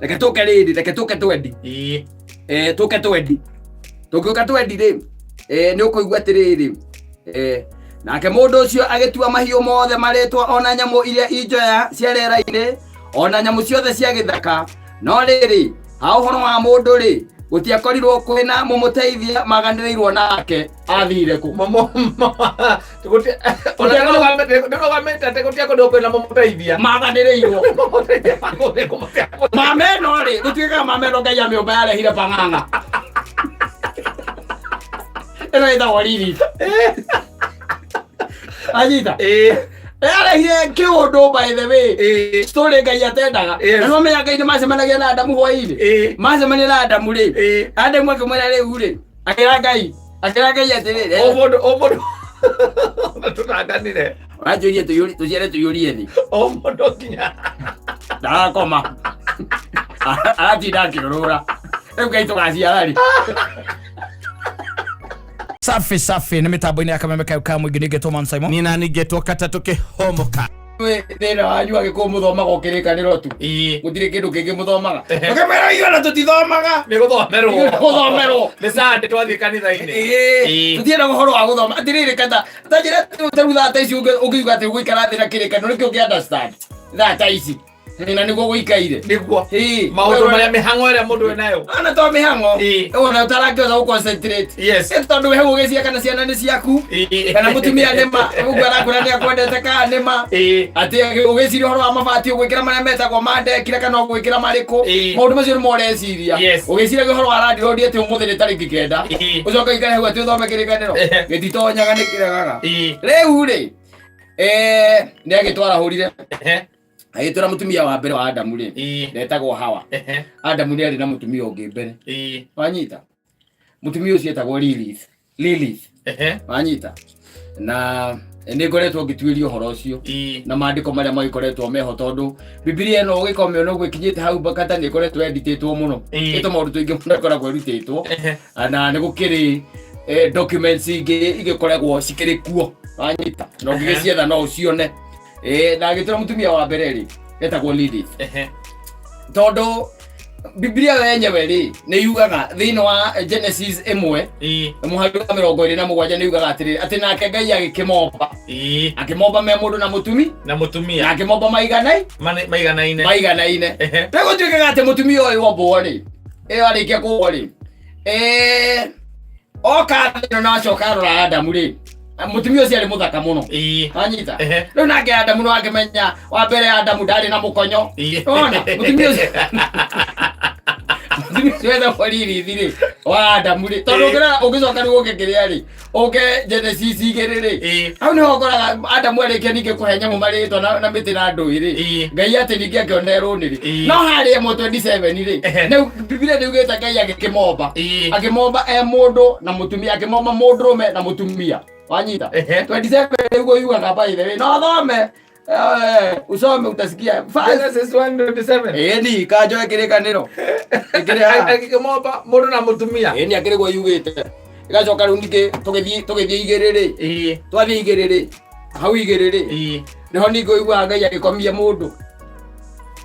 Reke tũke rĩrĩ, reke tũke twendi. Eh, tũke twendi. Tũngĩũka twendi rĩ, eh, nĩ ũkũigua atĩrĩrĩ, eh, nake mũndũ ũcio agĩtua mahiũ mothe marĩtwa ona nyamũ iria injoya cia rĩera-inĩ ona nyamũ ciothe cia gĩthaka. No rĩrĩ, ha ũhoro wa mũndũ rĩ, gũtiakorirwo kwĩna mũmũteithia maganĩrĩirwo nake. Athire kũ? Ndĩrũgamĩte atĩ gũtiakorirwo kwĩna mũmũteithia. Maganĩrĩirwo. Mameno rĩ, gũtuĩkaga mameno Ngai amĩũmba yarehire bang'ang'a. Ĩno ĩtagwo riri. Anyita. Yarehire kĩũndũ, by the way. Story Ngai atendaga. Yes. Na nĩwamenya Ngai nĩ macemanagia na Adamu hwaĩ-inĩ. Macemania na Adamu rĩ, Adamu akĩmwĩra rĩu rĩ, akĩra Ngai atĩrĩrĩ, O mũndũ o mũndũ tũtanganire. Ũranjũria tũciare tũiyũrie thĩ. O mũndũ nginya Ndarakoma. Aratinda akĩũrũra. Rĩu Ngai tũgaciara rĩ? Safi safi, nĩ mĩtambo-inĩ ya Kameme kayo ka mũingĩ, ningĩtwo Man Simon. Nina ningĩtwo katatũ kĩhomoka. Thĩna wanyu agĩkũyũ mũthomaga o kĩrĩkanĩro tu. Gũtirĩ kĩndũ kĩngĩ mũthomaga. Ũkĩmwĩra ithuĩ ona tũtithomaga. Nĩ gũthomerwo. Gũthomerwo. Nĩ Sunday twathiĩ kanitha-inĩ. Tũtienda ũhoro wa gũthoma atĩrĩrĩ, kata ta njĩra ta rĩu thaa ta ici ũngiuga atĩ ũgũikara thĩ na kĩrĩkanĩro nĩkĩo ũngĩ understand thaa ta ici na nĩguo gũikaire. Nĩguo maũndũ marĩa mĩhang'o ĩrĩa mũndũ enayo. Ana to mĩhang'o ona ũtarakĩhota gũ concentrate. Ĩ tondũ we hau ũgĩciria kana ciana nĩ ciaku, kana mũtumia nĩma ũguo arakwĩra nĩ akwendete kana nĩma atĩ ũgĩciria ũhoro wa mabati ũgwĩkĩra marĩa metagwo mandekire kana ũgwĩkĩra marĩkũ. Maũndũ macio nĩmo ũreciria. Ũgĩciragia ũhoro wa landlord atĩ ũmũthĩ nĩ tarĩki 9. Ũcoke ũikare hau atĩ ũthome kĩrĩkanĩro gĩtitonyaga, nĩ kĩregaga. Rĩu rĩ, nĩ agĩtwarahũrire, agĩtwĩra mũtumia wa mbere wa Adamu rĩ, ndetagwo Hawa. Adamu nĩ arĩ na mũtumia ũngĩ mbere. Wanyita? Mũtumia ũcio etagwo Lilith. Lilith. Wanyita? Na nĩ ngoretwo ngĩtuĩria ũhoro ũcio na maandĩko marĩa magĩkoretwo meho, tondũ Bibilia ĩno ũgĩkomĩona ũguo ĩkinyĩte hau bakata nĩ ĩkoretwo editĩtwo mũno. Ĩto maũndũ tũingĩ mũno ĩkoragwo ĩrutĩtwo na nĩ gũkĩrĩ documents ingĩ igĩkoragwo cikĩrĩ kuo. Wanyita? Na ũngĩgĩcietha no ũcione. Na agĩtwĩra mũtumia wa mbere rĩ etagwo Lilith, tondũ Bibilia yenyewe rĩ nĩ yugaga thĩinĩ wa Genesis 1 mũhari wa 27 nĩ yugaga atĩrĩrĩ, atĩ nake Ngai agĩkĩmomba, akĩmomba me mũndũ na mũtumi na mũtumia, na akĩmomba maiganai maiganaine. Maiganaine. Rĩu gũtuĩkaga atĩ mũtumia ũyũ ombwo rĩ, ĩyo arĩkia kũmbwo rĩ, oka thĩ ĩno na acoka arora Adamu rĩ, mũtumia ũcio arĩ mũthaka mũno. Wanyita? Rĩu nake Adamu no akĩmenya wa mbere Adamu ndarĩ na mũkonyo. Ona mũtumia ũcio wetagwo Lilith rĩ, wa Adamu rĩ, tondũ ũngĩrora ũngĩcoka rĩu ũke kĩrĩa rĩ, ũke Genesis 2 rĩ, hau nĩho ũkoraga Adamu arĩkia ningĩ kũhe nyamũ marĩtwa na mĩtĩ na ndũĩ rĩ, Ngai atĩ ningĩ akĩona rũnĩ rĩ. No harĩa 1:27 rĩ, rĩu Bibilia nĩ yugĩte Ngai agĩkĩmomba, akĩmomba e mũndũ na mũtumia, akĩmomba mũndũrũme na mũtumia. Wanyita? 27 nĩguo yugaga, by the way, no thome. Usome utasikia. First Genesis 1:27. Ĩni kanjoe kĩrĩkanĩro ĩkĩrĩ haha. Agĩkĩmomba mũndũ na mũtumia. Ĩni akĩrĩ guo yugĩte. Ĩgacoka rĩu ningĩ tũgĩthiĩ 2 rĩ, twathiĩ 2 rĩ, hau 2 rĩ, nĩho ningĩ ũiguaga Ngai agĩkomia mũndũ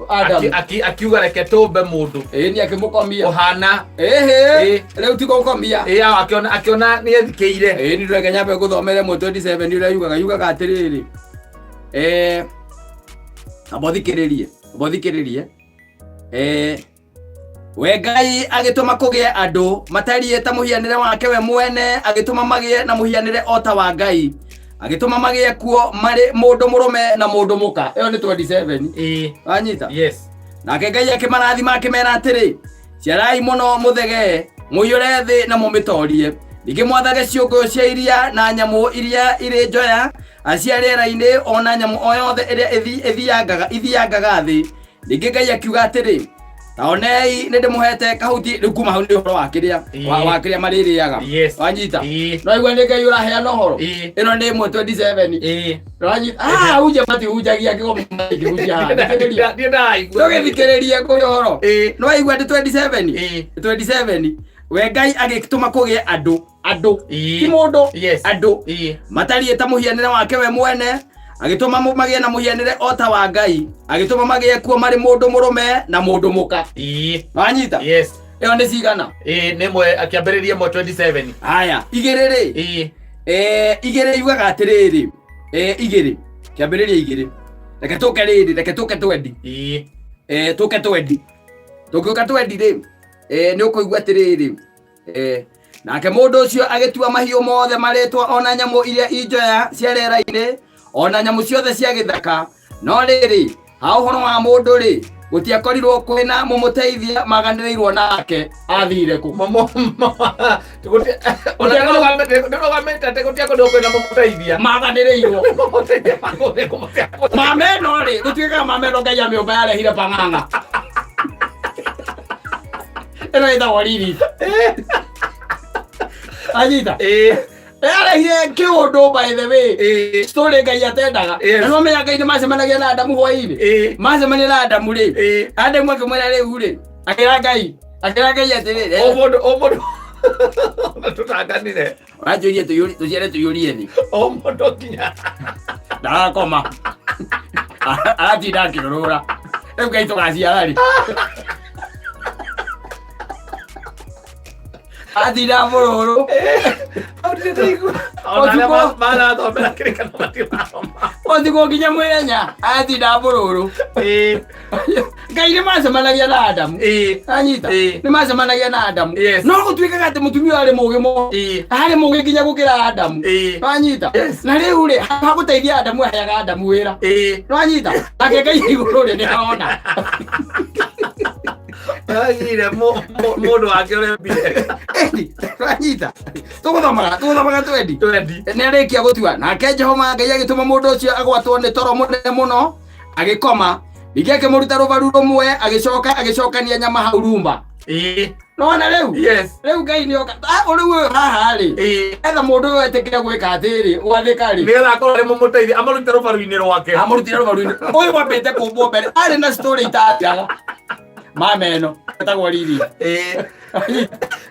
Adamu. Akiuga reke tũmbe mũndũ Ĩni akĩmũkomia ũhana ĩhĩ. Rĩu ti gũkomia. Akĩona nĩ ethikĩire. Ĩni reke nyambe ngũthomere 1:27 ũrĩa yugaga atĩrĩrĩ, amba ũthikĩrĩrie, amba ũthikĩrĩrie. We Ngai agĩtũma kũgĩe andũ matariĩ ta mũhianĩre wake we mwene, agĩtũma magĩe na mũhianĩre o ta wa Ngai, agĩtũma magĩe kuo marĩ mũndũ mũrũme na mũndũ mũka. Ĩyo nĩ 27. Wanyita? Yes. Nake Ngai akĩmarathima, akĩmera atĩrĩ, ciarai mũno, mũthegee, mũiyũre thĩ na mũmĩtorie, ningĩ mwathage ciũngũyũ cia iria na nyamũ iria irĩ njoya cia rĩera-inĩ, ona nyamũ o yothe ĩrĩa ĩthiangaga thĩ. Ningĩ Ngai akiuga atĩrĩ, ta onei nĩ ndĩmũhete kahuti. Rĩu kuma hau nĩ ũhoro wa kĩrĩa wa kĩrĩa marĩrĩaga. Wanyita? No igua nĩ Ngai ũraheana ũhoro. Ĩno nĩ 1:27. Wanyita? Ah, hunjia matihunjagia kĩgoma kĩhunjia haha. Thikĩrĩria. Ndiĩ ndaigua. Tũgĩthikĩrĩrie kũrĩ ũhoro. No waigua nĩ 27. 27, we Ngai agĩtũma kũgĩe andũ, andũ, ti mũndũ, andũ matariĩ ta mũhianĩre wake we mwene, Agĩtũma magĩe na mũhianĩre o ta wa Ngai, agĩtũma magĩe kuo marĩ mũndũ mũrũme na mũndũ mũka. Wanyita? Yes. Ĩyo nĩ cigana? Ĩĩ, nĩ mwe akĩambĩrĩria mwe 27. Haya, igĩrĩ rĩ. 2 yugaga atĩrĩrĩ, 2 kĩambĩrĩria 2, reke tũke rĩrĩ, reke tũke twendi. Tũke twendi, tũngĩũka twendi rĩ, nĩ ũkũigua atĩrĩrĩ, nake mũndũ ũcio agĩtua mahiũ mothe marĩtwa, ona nyamũ iria injoya cia rĩera-inĩ, ona nyamũ ciothe cia gĩthaka. No rĩrĩ, ha ũhoro wa mũndũ rĩ, gũtiakorirwo kwĩna mũmũteithia maganĩrĩirwo nake. Athire kũ? Ndĩrũgamĩte atĩ gũtiakorirwo kwĩna mũmũteithia. Maganĩrĩirwo. Mũmũteithia magũrĩ. Mameno rĩ, gũtuĩkaga mameno Ngai amĩũmba yarehire pang'ang'a ĩno ĩtagwo riri. Anyita? Yarehire kĩũndũ, by the way, story Ngai atendaga. Na no menya Ngai nĩ macemanagia na Adamu hwaĩ-inĩ. Macemania na Adamu rĩ, Adamu akĩmwĩra rĩu rĩ, akĩra Ngai, akĩra Ngai atĩrĩrĩ, O mũndũ, o mũndũ tũtanganire. Ũranjũrie tũciare tũiyũrie thĩ. O mũndũ nginya Ndarakoma, aratinda akĩũrũra. Rĩu Ngai tũgaciara rĩ? Atinda mũrũrũ. Ona arĩa marathomera kĩrĩkanĩro matirathoma. Ũtukũ nginya mũthenya atinda mũrũrũ. Ngai nĩ macemanagia na Adamu. Anyita? Nĩ macemanagia na Adamu. Yes. No gũtuĩkaga atĩ mũtumia arĩ mũgĩ mũno, arĩ mũgĩ nginya gũkĩra Adamu. Wanyita? Yes. Na rĩu rĩ, hagũteithia Adamu, aheaga Adamu wĩra. Wanyita? Nake Ngai igũrũ rĩ, nĩ arona. Agire mũndũ wake ũrĩa mbire. Wanyita? Tũgũthomaga twendi. Twendi. Nĩ arĩkia gũtua, nake Jehova Ngai agĩtũma mũndũ ũcio agwatwo nĩ toro mũnene mũno, agĩkoma. Ningĩ akĩmũruta rũbaru rũmwe, agĩcoka agĩcokania nyama hau rumba. Nona rĩu? Yes. Rĩu Ngai nĩ oka. Rĩu ũyũ haha rĩ, etha mũndũ ũyũ etĩkĩre gwĩka atĩrĩ, gwathĩka rĩ, Nĩgetha akorwo arĩ mũmũteithia, amũrute rũbaru-inĩ rwake. Amũrutire rũbaru-inĩ. Ũyũ wambĩte kũmbwo mbere arĩ na story itathiraga, mameno etagwo riri.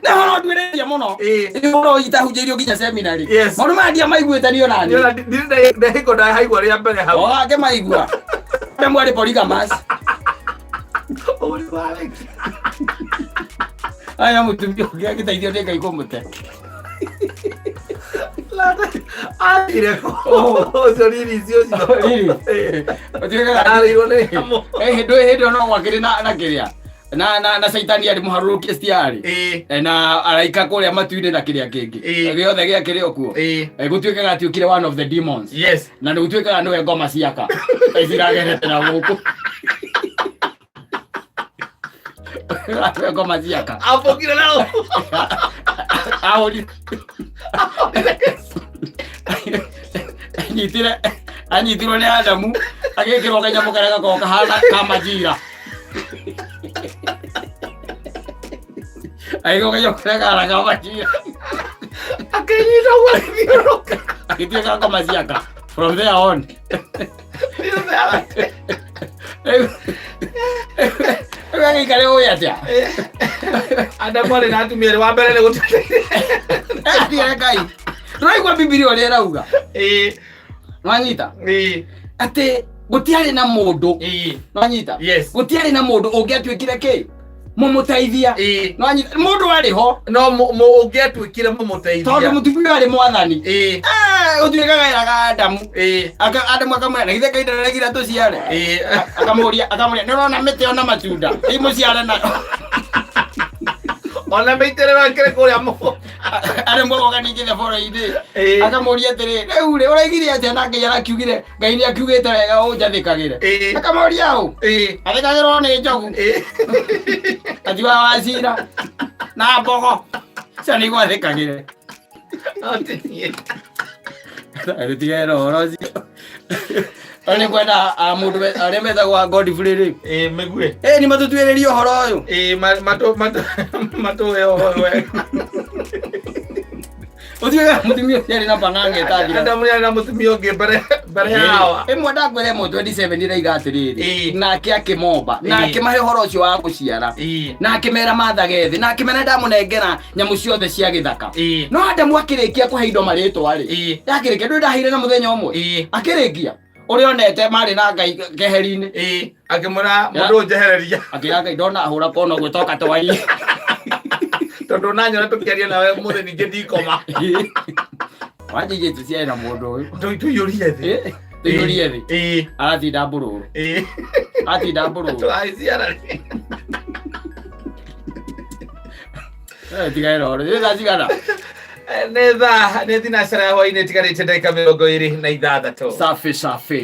Nĩ ũhoro nduĩrĩirie mũno. Nĩ ũhoro itahunjĩirio nginya seminary. Maũndũ maya ndiamaiguĩte niĩ onani. Nĩ ndirĩ ndahiko ndahaigua rĩa mbere hau. O akĩmaigua Adamu arĩ polygamous. Ũrĩ wareki. Aya, mũtumia ũngĩ agĩteithio nĩ Ngai kũmũte. Athire kũ? Ũcio riri icio ũcio. Riri. Ũtuĩkaga Arĩirwo nĩ nyamũ. Hĩndĩ ĩyo no gwakĩrĩ na kĩrĩa na caitani arĩ mũharũrũkie stiarĩ na araika kũrĩa matu-inĩ na kĩrĩa kĩngĩ gĩothe gĩakĩrĩ o kuo. Gũtuĩkaga atĩ ũkire one of the demons. Na nĩ gũtuĩkaga nĩwe ngoma ciaka ciragerete na gũkũ. Nĩwe ngoma ciaka. Abũkire nao. Ahũri anyitire, anyitirwo nĩ Adamu, agĩkĩrwo kanyamũ karĩa gakoragwo kahana ka majira, agĩkĩrwo kanyamũ karĩa kahana ka majira. Akĩnyita ũguo agĩthiũrũrũka. Agĩtuĩka ngoma ciaka from there on. Rĩu agĩikare ũĩ atĩa? Adamu arĩ na atumia erĩ, wa mbere nĩ gũtuĩka. Atigere Ngai, ndũraigua Bibilia ũrĩa ĩrauga? Nwanyita? Atĩ gũtiarĩ na mũndũ. Nwanyita? Yes. Gũtiarĩ na mũndũ ũngĩatuĩkire kĩ mũmũteithia. Nwanyita? Mũndũ arĩ ho. No ũngĩatuĩkire mũmũteithia. Tondũ mũtumia arĩ mwathani. Ũtuĩkaga ĩraga Adamu. Adamu akamwĩra, na githĩ Ngai ndaregire tũciare? Akamũria, nĩ ũrona mĩtĩ ona matunda ĩ mũciare nayo? Ona mĩitĩrĩro akĩrĩ kũrĩa mũgũnda. Arĩ mũgoka ningĩ thebora-inĩ. Akamũria atĩrĩ, rĩu rĩ, ũraigire atĩa na Ngai arakiugire, Ngai nĩ akiugĩte wega ũnjathĩkagĩre? Akamũria ũ athĩkagĩrwo nĩ njogu atiwa wa cira na mbogo cio nĩ igwathĩkagĩre. Rĩtigere na ũhoro ũcio. No nĩ kwenda mũndũ arĩa metagwo Godfrey rĩ. Ĩĩ, mĩguĩ. Ĩ nĩ matũtuĩrĩrie ũhoro ũyũ. Ĩĩ, matũhe ũhoro wega. Ũtuĩka mũtumia ũcio arĩ na pang'ang'a ĩtathira. Adamu nĩ arĩ na mũtumia ũngĩ mbere ya hawa. Ĩmwe ndakwĩra, ĩmwe 27 ĩraiga atĩrĩrĩ, nake akĩmomba na akĩmahe ũhoro ũcio wa gũciara, na akĩmera mathage thĩ, na akĩmera ndamũnengera nyamũ ciothe cia gĩthaka. No Adamu akĩrĩkia kũhe indo marĩtwa rĩ, yakĩrĩkia, ndũĩ ndaheire na mũthenya ũmwe. Akĩrĩkia. Ũrĩa onete marĩ na Ngai keheri-inĩ. Ĩĩ, akĩmwĩra mũndũ ũyũ njehereria. Akĩra Ngai ndona hũra kona ũguo toka twarie. Tondũ nanyona tũkĩaria nawe mũthĩ ningĩ ndikoma. Wanjigĩte ciarĩ na mũndũ ũyũ. Tũiyũrie thĩ. Tũiyũrie thĩ. Ĩĩ. Aratinda mbũrũrũ. Ĩĩ. Atinda mbũrũrũ. Tũgaciara. Tiga ĩro. Nĩ thaa cigana? Nĩ thaa nĩ thinacara ya hwainĩ ĩtigarĩte ndagĩka 26. Safi safi.